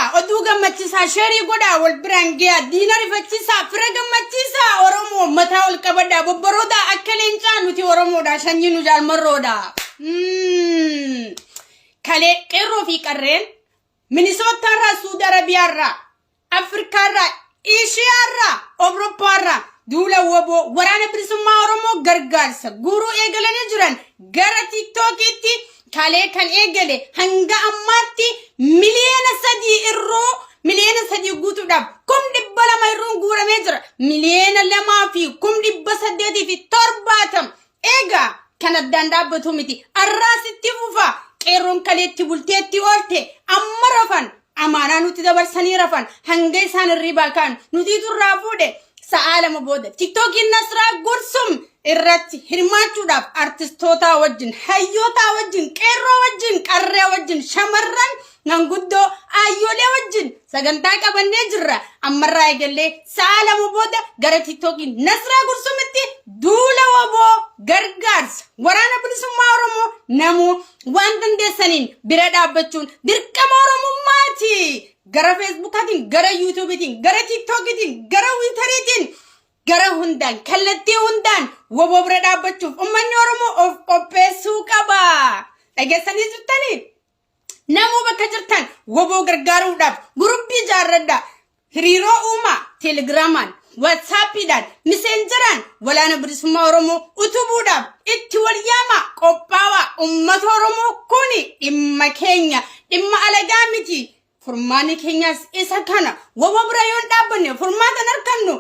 Egaa oduu gammachiisaa share godhaa, wal biraan gahaa, diina rifachiisaa, fira gammachiisaa. Oromoo mataa ol qabadhaa, bobboroodaa akka leencaa. Nuti Oromoodha, sanyii nu jaalmarroodha. Kalee qeerroo fi qarreen Minisootaarraa, Suudi Arabiyaarraa, Afrikaarraa, Ishiyaarraa, Awurooppaarraa duula WBO, Waraana Bilisummaa Oromoo gargaarsa guuruu eegalanii jiran. Gara TikTokiitti kalee kan eegale hanga ammaatti 3 miliyoona irruu, 3 miliyoona guutuudhaaf 200,000 irruun guuramee jira. 2,870,000. Egaa kan addaan dhaabbatu miti. Arraasitti fufa. Qeerroon kaleetti bulteetti oolte amma rafan, amaanaa nuti dabarsanii rafan. Hanga isaan hirribaa ka'an nuti turraa fuudhe. Sa'aa 2 booda TikTokiin Nasraa Gursum irratti hirmaachuudhaaf artistootaa wajjin, hayyootaa wajjin, qeerroo wajjin, qarree wajjin, shamarran, manguddoo, ayyoolee wajjin sagantaa qabannee jirra. Ammarraa eegallee sa'aa 2 booda gara TikTokii Nasraa Gursumitti duula WBO gargaarsa Waraana Bilisummaa Oromoo namuu waan dandeessaniin bira dhaabbachuun dirqama Oromummaati. Gara Facebookaatiin, gara YouTubeiitiin, gara TikTokiitiin, gara Twitteriitiin, gara hundaan, kallattii hundaan WBO bira dhaabbachuuf uummanni Oromoo of qopheessuu qaba. Dhageessanii jirtanii? Namuu bakka jirtan WBO gargaaruudhaaf guruppii ijaarradha. Hiriiroo uumaa Telegramaan, WhatsAppiidhaan, Messengeraan Waraana Bilisummaa Oromoo utubuudhaaf itti wal yaamaa, qophaawaa. Uummata Oromoo, kuni dhimma keenya, dhimma alagaa miti. Furmaanni keenyas isa kana. WBO bira yoon dhaabbanne furmaata hin argannu.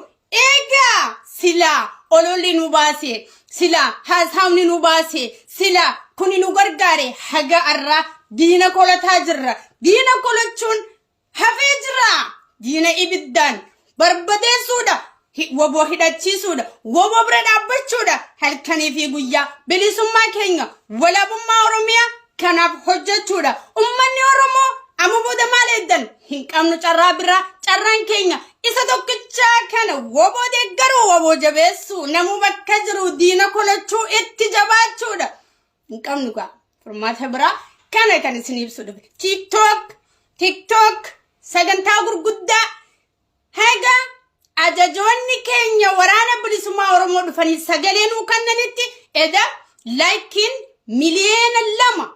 Egaa silaa ololli nu baase, silaa haasawni nu baase, silaa kuni nu gargaare, haga arraa diina kolataa jirra. Diina kolachuun hafee jira. Diina ibiddaan barbadeessuudha. WBO hidhachiisuudha. WBO bira dhaabbachuudha. Halkanii fi guyyaa bilisummaa keenya, walabummaa Oromiyaa kanaaf hojjechuudha. Uummanni Oromoo amma booda maal eeddan hin qabnu? Carraa biraa, carraan keenya isa tokkichaa kana: WBO deeggaruu, WBO jabeessuu, namuu bakka jiru diina kolachuu itti jabaachuudha. Hin qabnu gaa furmaata biraa. Kana kan isin ibsu dhufe. TikTok sagantaa gurguddaa haga ajajoonni keenya Waraana Bilisummaa Oromoo dhufanii sagalee nuu kennanitti eda likeiin 2.5 miliyoona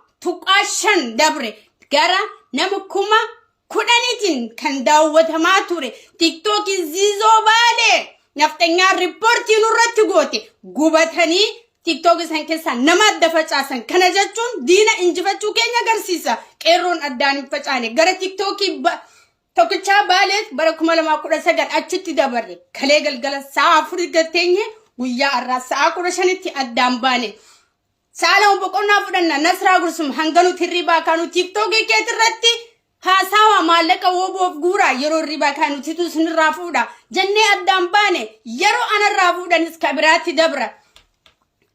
dabre, gara nama 10,000tiin kan daawwatamaa ture. TikTokiin ziizoo baalee nafxanyaan reportii nurratti goote gubatanii TikTok isan keessaa nama adda facaasan. Kana jechuun diina injifachuu keenya agarsiisa. Qeerroon addaan hin facaane. Gara TikTokii tokkichaa baaleet bara 2019 achitti dabarre. Kalee galgala sa'a 4 gatteenye, guyyaa har'aa sa'a 15tti addaan baane. Sa'a 2 boqonnaa fudhanna. Nasraa Gursum, hanga nuti hirribaa kaanu TikTokii keetirratti haasawaa maallaqa WBOf guuraa, yeroo hirribaa kaanu titu sinirraa fuudha jennee addaan baane. Yeroo anarraa fuudhanis ka biraatti dabra.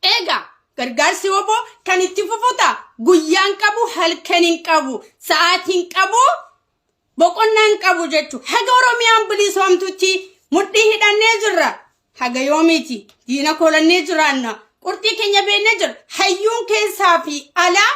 Egaa gargaarsi WBO kan itti fufuta. Guyyaan qabu, halkan hin qabu, sa'aatiin qabu, boqonnaan qabu jechuudha. Haga Oromiyaan bilisoomtutti mudhii hidhannee jirra. Haga yoomiiti diina kolannee jiraanna? Qurxii keenya beennee jira. Hayyuun keessaa fi alaa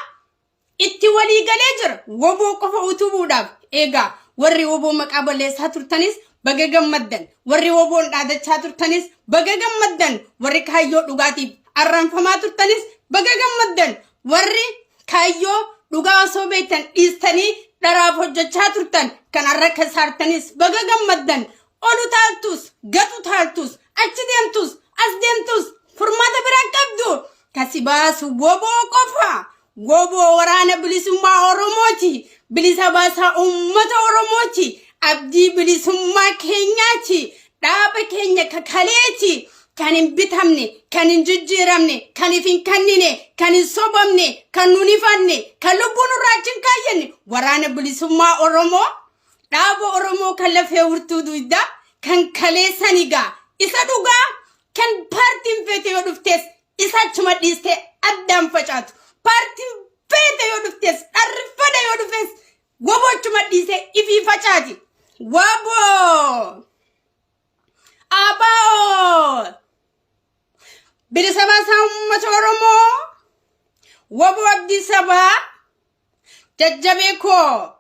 itti walii galee jira. WBO qofa utubuudhaaf. Egaa warri WBO maqaa balleessaa turtanis baga gammaddan. Warri WBOn dhaadachaa turtanis baga gammaddan. Warri kaayyoo dhugaatiif arranfamaa turtanis baga gammaddan. Warri kaayyoo dhugaa osoo beektan dhiistanii dharaaf hojjechaa turtan kan har'a kasaartanis baga gammaddan. Olu taaltus, gatu taaltus, achi deemtus, as deemtus furmaata biraan qabdu. Kasi baasu WBO qofa. WBO Waraana Bilisummaa Oromooti. Bilisa baasaa uummata Oromooti. Abdii bilisummaa keenyaati. Dhaaba keenya kakaleeti. Kan hin bitamne, kan hin jijjiiramne, kan if hin kennine, kan hin sobamne, kan nun ifanne, kan lubbuu nurraa achi hin kaayyanne Waraana Bilisummaa Oromoo, dhaaba Oromoo kan lafee hurtuu dugdaa, kan kaleessani gaa isa dhugaa, kan paartiin feete yoo dhuftes isa achuma dhiistee addaan facaatu. Paartiin feete yoo dhuftes, dharri fedha yoo dhufes, WBO achuma dhiisee ifii facaati. WBO! ABO! Bilisa baasaa uummata Oromoo! WBO abdii sabaa! Jajjabee koo!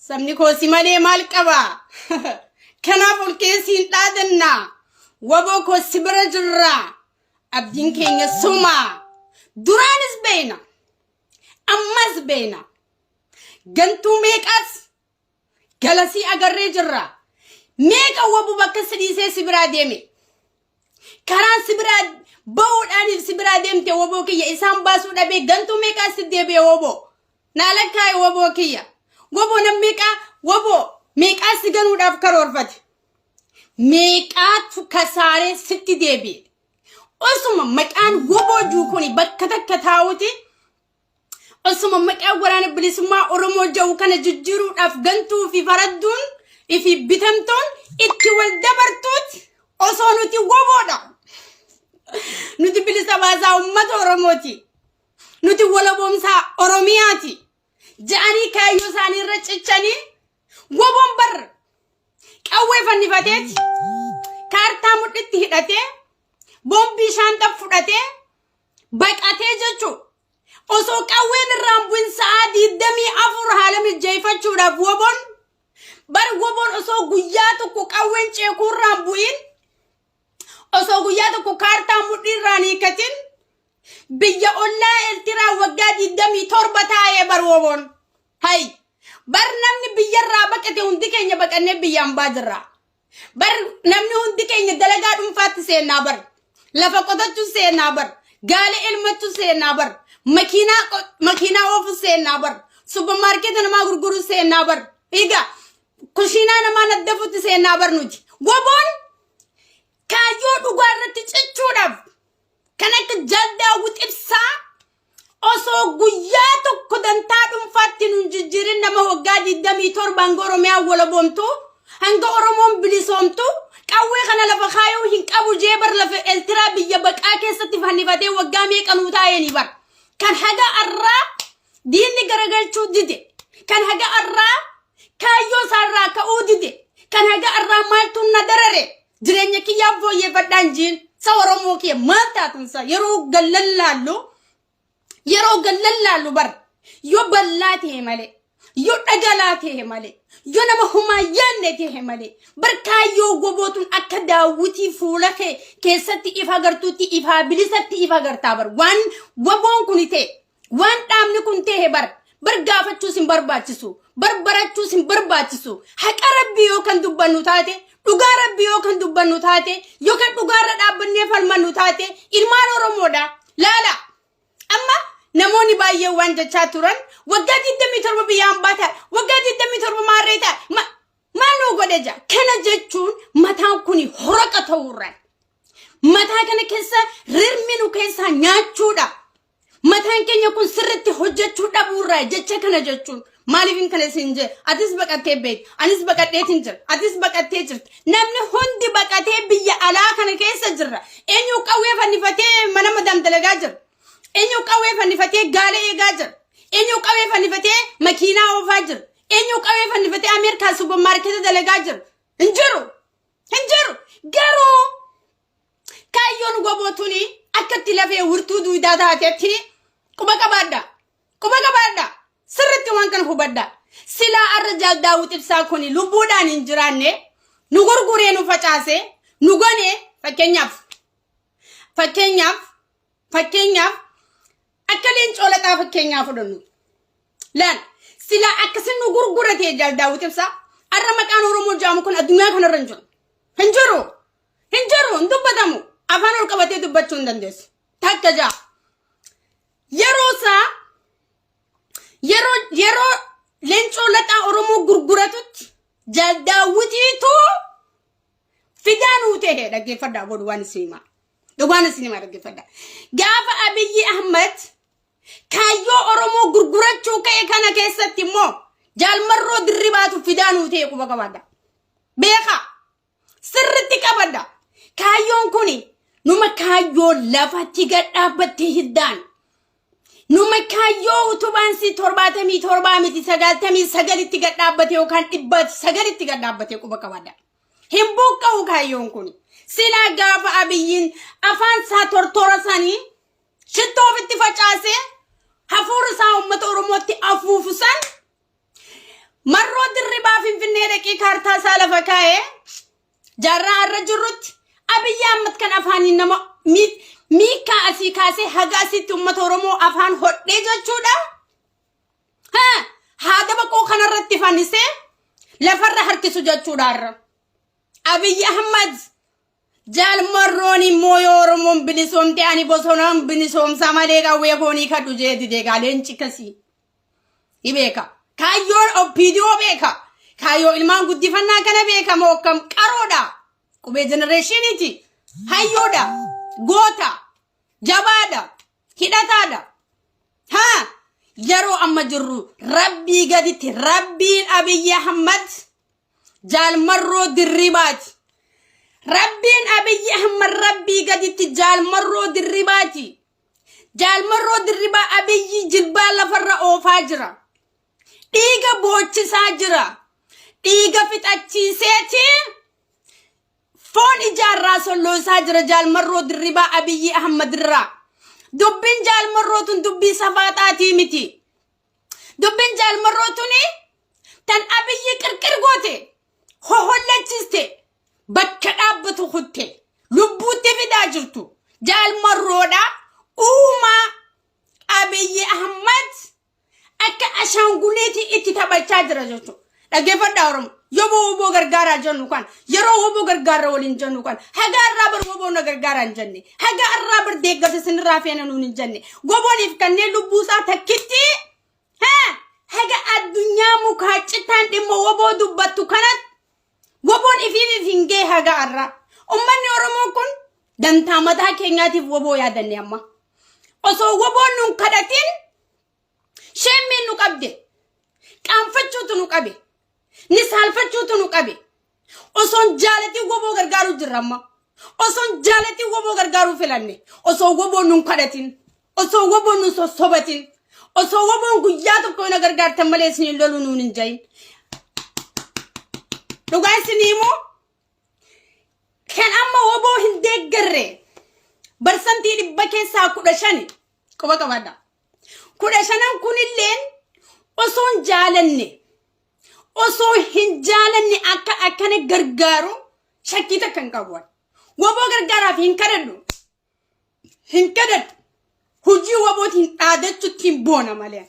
Sabni koo si malee maal qaba? Kanaaf ol keessiin dhaadanna. Waboo koo si bira jirra. Abdiin keenya suma. Duraanis beeyna. Ammas beeyna. Gantuu meeqas galasii agarree jirra. Meeqa wabu bakka si dhiisee si biraa deeme. Karaan si biraa bahuudhaaniif si biraa deemte waboo kiyya isaan baasuu dhabee gantuu meeqaa si deebi'e waboo. Naa lakkaa'e waboo kiyya. Waboo nam meeqaa waboo meeqaa si ganuudhaaf karoorfate. Meeqaatu kasaaree sitti deebi'e. Osuma maqaan waboo jiru kuni bakka takka taa'uti osuma maqaa waraana bilisummaa Oromoo jedhu kana jijjiiruudhaaf gantuu fi faradduun fi bitamtuun itti wal dabartuuti osoo nuti woboodha. Nuti bilisa baasaa uummata Oromooti. Nuti walaboomsaa Oromiyaati. Ja'anii kaayyoo isaanii irra cichanii woboon bar qawwee fannifateeti kaartaa mudhitti hidhatee boombii shaanxa fudhatee baqatee jechuun osoo qawween irraan bu'in sa'aa 24 haala mijjeeffachuudhaaf woboon bar woboon osoo guyyaa tokko qawween ceekuu irraan bu'in osoo guyyaa tokko kaartaa mudhii irraan hiikatin biyya ollaa Eertiraa waggaa 27 taa'ee bar woboon. Hay bar namni biyyarraa baqate hundi keenya baqannee biyyaan baa jirra. Bar namni hundi keenya dalagaa dhuunfaatti seennaa bar. Lafa qotachuu seennaa bar. Gaala elmachuu seennaa bar. Makiinaa makiinaa oofuu seennaa bar. Suppermaarkeeta namaa gurguruu seennaa bar. Egaa kushiinaa namaa naddafuutti seennaa bar nuti. Woboon kaayyoo dhugaa irratti cichuudhaaf kan akka Jaal Ibsaa osoo guyyaa tokko dantaa dhuunfaatti nun jijjiirin nama waggaa 27 hanga Oromiyaa walaboomtu, hanga Oromoon bilisoomtu qawwee kana lafa kaayuu hin qabu jee bar lafa Eeltiraa biyya baqaa keessatti fannifatee waggaa meeqa nuu taa'eenii bar. Kan haga arraa diinni garagalchuu dide, kan haga arraa kaayyoo isaarraa ka'uu dide, kan haga arraa maaltu na darare jireenya kiyyaaf fooyyeffadhaan jiin sa Oromoo kiyya maal taatansa yeroo gallallaallu yeroo gallallaallu bar yoo ballaa ta'e malee, yoo dhagalaa ta'e malee, yoo nama humaa yaanne ta'e malee, bar kaayyoo gobootun akka daawwitii fuula kee keessatti ifa agartuutti ifaa bilisatti ifa agartaa bar waan waboon kun ta'e, waan dhaabni kun ta'e bar bar gaafachuus hin barbaachisu, bar barachuus hin barbaachisu. Haqa rabbii yoo kan dubbannu taate, dhugaa rabbii yoo kan dubbannu taate, yoo kan dhugaarra dhaabbannee falmannu taate, ilmaan Oromoodha. Laala, amma namoonni baay'een waan jechaa turan waggaa 27 biyya hambaa ta'a, waggaa 27 maarree ta'a, maal nuu godhe jaa. Kana jechuun mataan kun horaqa ta'uurra mataa kana keessa rirmi nu keessaa nyaachuudha. Mataan keenya kun sirritti hojjechuu dhabuurraa jecha kana jechuun maaliif kana isin jee? Atis baqattee beekti, anis baqadheetin jira, atis baqattee jirti, namni hundi baqatee biyya alaa kana keessa jirra. Eenyu qawwee fannifatee mana madaam dalagaa jira? Eenyu qawwee fannifatee gaala eegaa jira? Eenyu qawwee fannifatee makiinaa oofaa jira? Eenyu qawwee fannifatee Ameerikaa supermaarkeeta dalagaa jira? Hin jiru, hin jiru. Garuu kaayyoon gobootuni akkatti lafee wirtuu duudaa taatetti quba qabaadha. Quba qabaadha. Sirritti waan kana hubadha. Silaa arra Jaal Daawit Ibsaa kuni lubbuudhaan hin jiraanne, nu gurguree, nu facaase, nu gane. Fakkeenyaaf akka Leencoo Laxaa fakkeenyaa fudhannu. Laal, silaa akkasin nu gurgurate Jaal Daawit Ibsaa, arra maqaan Oromoo jedhamu kun addunyaa kanarra hin jiru. Hin jiru. Hin jiru, hin dubbatamu. Afaan ol qabatee dubbachuu hin dandeessu. Takka ja'a. Yeroo isaa yeroo Leencoo Laxaa Oromoo gurguratutti Jaal Daawwitiitu fidaa nuu ta'e. Dhaggeeffadhaa godhu, waan isin himaa. Dhugaan isin himaa, dhaggeeffadhaa. Gaafa Abiyyi Ahmad kaayyoo Oromoo gurgurachuu ka'e kana keessatti immoo Jaalmarroo Dirribaatu fidaa nuu ta'e, quba qabaadha. Beekaa. Sirritti qabadha. Kaayyoon kuni numa kaayyoo lafatti gad dhaabbattee hiddaan. Numa kaayyoo utubaan si 77 miti, 99tti gad dhaabbate yookaan 900tti gad dhaabbate, quba qabadha. Hin buqqa'u kaayyoon kun. Silaa gaafa Abiyyiin afaan isaa tortora sanii shittoo ofitti facaasee hafuura isaa uummata Oromootti afuufu san. Marroo Dirribaa Finfinnee dhaqee kaartaa isaa lafa kaa'ee jaarraa har'a jirrutti Abiyyi Ahmad kan afaaniin nama miikaa asii kaasee haga asitti uummata Oromoo afaan hodhee jechuudha. Haa haada baqoo kanarratti fannisee lafarra harkisu jechuudha har'a. Abiyyi Ahmad Jaal Marroon immoo yoo Oromoon bilisoomte ani bosonaan bilisoomsa malee qawwee koonii kadhu jee dide egaa leenci kasii. Ni beeka. Kaayyoon OPDO beeka. Kaayyoo ilmaan guddifannaa kana beeka moo akkam qaroodha. Qubee jenereeshiniiti. Hayyoodha. Goota. Jabaadha. Hidhataadha. Haa yeroo amma jirru rabbii gaditti rabbiin Abiyyi Ahmad Jaal Marroo Dirribaati. Rabbiin Abiyyi Ahmad rabbii gaditti Jaal Marroo Dirribaati. Jaal Marroo Dirribaa Abiyyi jilbaa lafarra oofaa jira. Dhiiga boochisaa jira. Dhiiga fixachiiseeti foon ijaarraa solloosaa jira Jaal Marroo Dirribaa Abiyyi Ahmad irraa. Dubbiin Jaal Marroo tun dubbii safaaxaatii miti. Dubbiin Jaal Marroo tuni tan Abiyyi qirqir goote hohollachiste bakka dhaabbatu kutte lubbuutti fidaa jirtu Jaal Marroodha uumaa Abiyyi Ahmad akka ashaanguliitii itti taphachaa jira jechuudha. Dhaggeeffadhaa Oromoo. Yeroo woboo gargaaraa jennu kan yeroo woboo gargaarra waliin jennu kan haga irraa bar woboo na gargaaraa hin jenne haga irraa bar deeggarsa isinirraa feena nuun hin jenne wobooniif kanneen lubbuu isaa takkitti haa haga addunyaa mukaa citaan dhimma woboo dubbattu kanatti woboon ifiif hin gee haga irraa ummanni Oromoo kun dantaa mataa keenyaatiif woboo yaadanne amma osoo woboon nun kadhatin Sheemmiin nu qabde. Qaanfachuutu nu qabe. Ni saalfachuutu nu qabe. Osoon jaalatiin woboo gargaaruu jirra amma. Osoon jaalatiin woboo gargaaruu filanne. Osoo woboon nun kadhatin. Osoo woboon nun sossobatin. Osoo woboon guyyaa tokko na gargaartan malee isin hin loluu nuun hin jahin. Dhugaa isin himuu kan amma woboo hin deeggarre barsantii 15% quba qabaadha. 15n kunilleen osoo hin jaalanne osoo hin jaalanne akka akkana gargaaru shakkii takka hin qabu. Woboo gargaaraaf hin kadhadhu. Hin kadhadhu. Hojii wobootiin dhaadachuutti hin boona malee.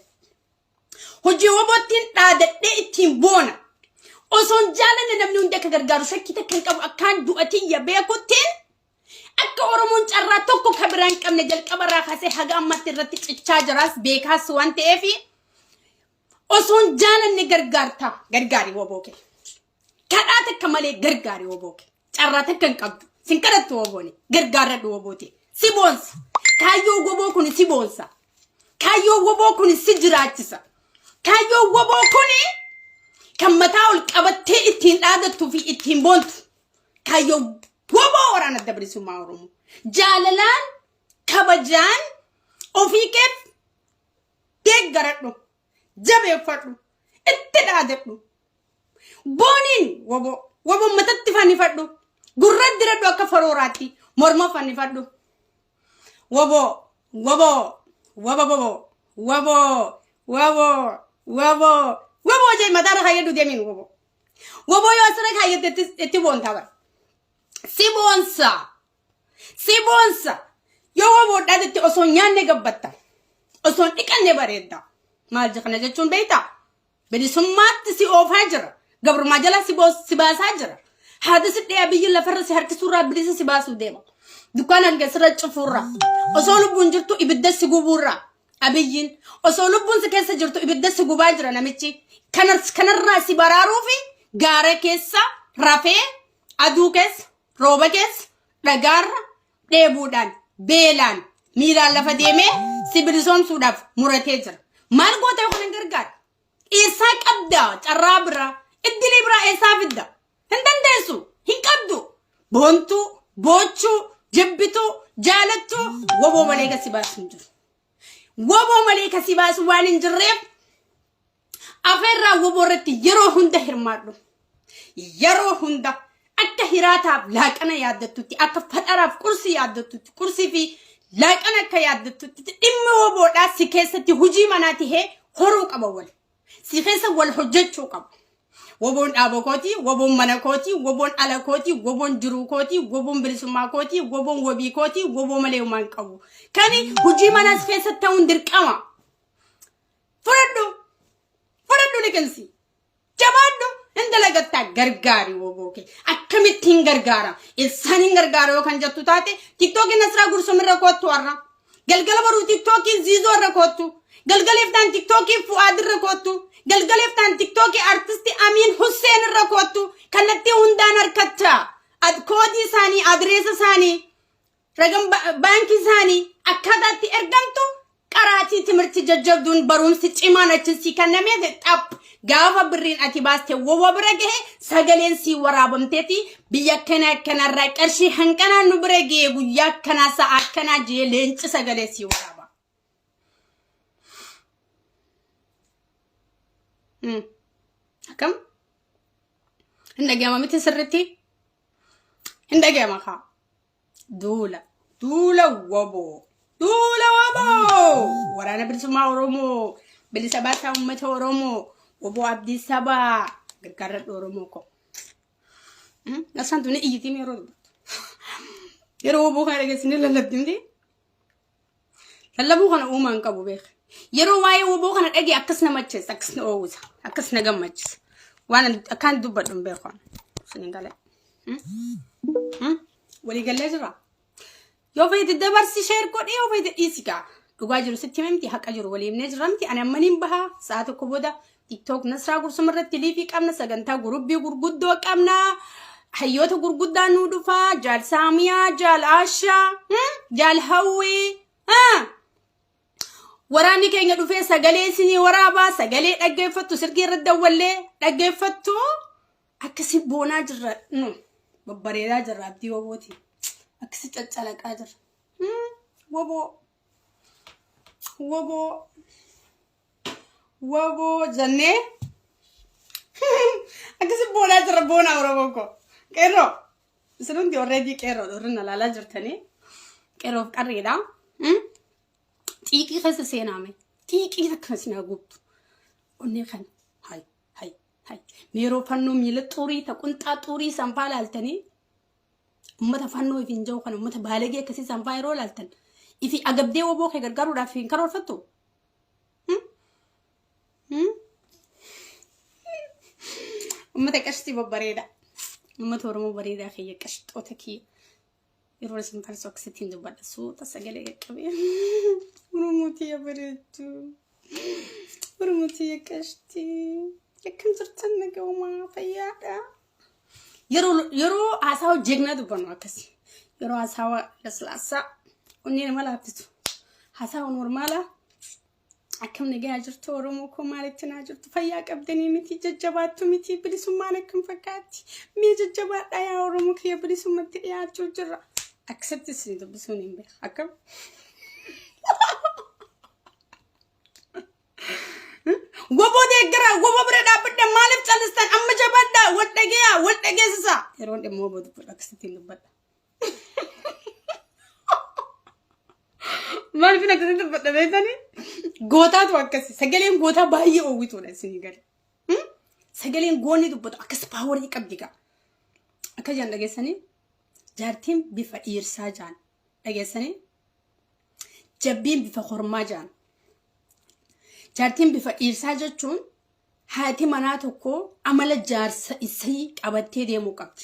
Hojii wobootiin dhaadadhee ittiin boona. Osoo hin jaalanne namni hundi akka gargaaru shakkii takka hin qabu akkaan du'a tiyya beekuttiin Akka Oromoon carraa tokko ka biraa hin qabne jalqaba irraa kaasee haga ammatti irratti cichaa jiraas beekaas waan ta'eef osoo hin jaalanne gargaarta gargaari woboo kee. Kadhaa takka malee gargaari woboo kee. Carraa takka hin qabdu. Sin kadhattu wobooni. Gargaarradhu wobooti. Si boonsa. Kaayyoo woboo kun si boonsa. Kaayyoo woboo kun si jiraachisa. Kaayyoo woboo kun kan mataa ol qabattee ittiin dhaadattuu fi ittiin boontu. Kaayyoo woboo waraana adda bilisummaa Oromoo. Jaalalaan kabajaan ofii keef deeggaradhu. Jabeeffadhu. Itti dhaadadhu. Booniin woboo. Woboo matatti fannifadhu. Gurra diradhu akka farooraatti. Morma fannifadhu. Woboo. Woboo. Woboo. Woboo. Woboo. Woboo. Woboo jee mataarra kaayyadhu deemiin woboo. Woboo yoo asirra kaayyate itti boontaa bara. Si boonsa. Si boonsa. Yoo woboodhaa jette osoo nyaanne gabbatta. Osoo hin dhiqanne bareedda. Maal kana jechuun beektaa? Bilisummaatti si oofaa jira. Gabrummaa jala si baasaa jira. Haati si dhiyaa biyyi lafarra si harkisuurraa bilisa si baasuu deema. Dukkaana kee sirra cufuurraa. Osoo lubbuun jirtu ibidda si gubuurraa. Abiyyiin osoo lubbuun si keessa jirtu ibidda si gubaa jira namichi. Kanarraa si baraaruufi gaara keessa rafee aduu keessa rooba keessa dhagaarra dheebuudhaan beelaan miilaan lafa deemee si bilisoomsuudhaaf muratee jira. Maal gootee kun hin gargaaru? Eessaa qabda carraa biraa? Iddilii biraa eessaa fidda? Hin dandeessu. Hin qabdu. Boontuu, boochuu, jibbituu, jaalattuu woboo malee kasi baasu hin jiru. Woboo malee kasi baasu waan hin jirreef afeerraa woboo irratti yeroo hunda hirmaadhu. Yeroo hunda akka hiraataaf laaqana yaaddattutti, akka faxaraaf qursii yaaddattutti, qursii fi laaqana akka yaaddattutti dhimmi woboodhaa si keessatti hojii manaa tahee horuu qaba wal. Si keessa wal hojjechuu qabu. Woboon dhaaba kooti, woboon mana kooti, woboon ala kooti, woboon jiruu kooti, woboon bilisummaa kooti, woboon wabii kooti, woboo malee homaa hin qabu. Kani hojii manaas keessatti ta'uun dirqama. Fudhadhu. Fudhadhu liqimsi. Jabaadhu. Hin dalagattaa gargaari woboo kee. Akkamitti hin gargaara? Isaan hin gargaara yoo kan jettu taate tiktookiin Nasraa Gursum irra koottu har'a. Galgala boruu tiktookiin Ziizoo irra koottu. Galgala iftaan tiktookii Fu'aad irra koottu. Galgala iftaan tiktookii artisti Amiin Husseen irra koottu. Kallattii hundaan harkatta. Koodii isaanii, adireesa isaanii, ragan baankii isaanii akkaataa itti ergamtu qaraatii timirti jajjabduun barumsi cimaan achi sii kennamee xaph gaafa birriin ati baaste wowa bira gahe sagaleen sii waraabamteeti biyya kana akkanarraa qarshii hanqanaan nu bira gahe guyyaa akkanaa sa'a akkanaa jee leenci sagalee sii waraaba. Akkam? Hin dhaga'ama miti sirriitti? Hin dhaga'ama kaa. Duula. Duula woboo. Duula woboo! Waraana bilisummaa Oromoo. Bilisa baasaa uummata Oromoo. Woboo abdii sabaa. Gargaarradhu Oromoo koo. Nasaan tuni iyyitiin yeroo dubbattu. Yeroo woboo kana dhageessanii lallabdi miti. Lallabuu kana uumaan qabu beeka. Yeroo waa'ee woboo kana dhagee akkas na macheessa, akkas na oowwisa, akkas na gammachisa. Waan akkaan dubbadhu hin beeku. Isin galee. Walii gallee jira. Yoo feete dabarsi share godhee yoo feete dhiisi gaa. Dhugaa jiru sitti hime miti haqa jiru walii himnee jirra miti ani amma niin baha sa'a tokko booda TikTok Nasraa Gursum irratti live qabna sagantaa gurubbii gurguddoo qabna. Hayyoota gurguddaa nuu dhufa jaal Saamiyaa jaal Ashaa jaal Hawwii. Waraanni keenya dhufee sagalee isinii waraabaa sagalee dhaggeeffattu sirgii irratti dawwallee dhaggeeffattu akkasi boonaa jirra nu babbareedaa jirra abdii wobooti akkasi caccalaqaa jirra. Woboo woboo woboo jennee akkasi boonaa jirra boonaa Oromoo koo qeerroo isin hundi already qeerroo warri na laalaa jirtanii qeerroof qarreedha. Xiiqii keessa seenaame xiiqii akkana isin haguugdu onnee kana hay hay hay yeroo fannoo miila xurii ta qunxaa xurii sanfaa laaltanii ummata fannoo ifiin jiru kana ummata baalagee akkasii sanfaa yeroo laaltan ifi agabdee woboo kee gargaaruudhaaf hin karoorfattu. Ummata qashtii babbareeda. Ummata Oromoo bareedaa kiyya qashxoota kiyya. Yeroo isin farsu akkasittiin dubbadha. Suuta sagalee qaqqabee. Oromoo tiyya bareedduu. Oromoo tiyya qashtii. Akkam jirtan nagaumaa fayyaadha. Yeroo yeroo haasawa jegnaa dubbannu akkasi. Yeroo haasawa laslaasaa onnee nama laaffisu. Haasawa normaalaa. Akkam nagaa jirtu Oromoo koo maalitti naa jirtu fayyaa qabdanii miti jajjabaattu miti bilisummaan akkam fakkaatti mee jajjabaadhaa yaa Oromoo kiyya bilisummatti dhiyaachuu jirra. Akkasitti isin dubbisuun hin beeku akkam. Woboo deeggaraa woboo bira dhaabbadha maaliif callistan amma jabaadhaa wal dhageeyaa wal dhageessisaa. Yeroon dhimma woboo dubbadha akkasitti hin dubbadha. Maaliif akkasitti dubbadha beektanii? Gootaatu akkasi. Sagaleen gootaa baay'ee oowwituudha isinii gale. Sagaleen goonni dubbatu akkas power qabdi gaa. Akka jaan dhageessanii jaartiin bifa dhiirsaa jaan dhageessanii jabbiin bifa kormaa jaan. Jaartiin bifa dhiirsaa jechuun haati manaa tokko amala jaarsa isii qabattee deemuu qabdi.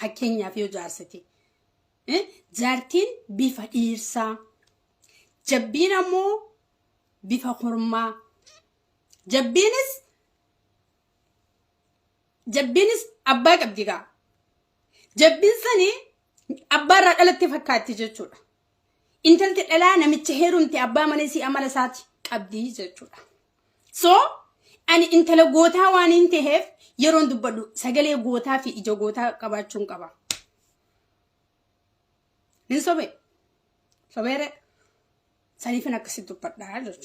Fakkeenyaaf yoo jaarsate. Jaartiin bifa dhiirsaa. Jabbiin ammoo bifa kormaa. Jabbiinis abbaa qabdi gaa. Jabbiin sanii abbaa irraa dhalatte fakkaatti jechuudha. Intalti dhalaa namicha heerumte abbaa mana isii amala isaati qabdi jechuudha. So ani intala gootaa waan hin ta'eef yeroon dubbadhu sagalee gootaa fi ija gootaa qabaachuun qaba. Hin sobe. Sobeere. Saniifin akkasitti dubbadhaa jechuudha.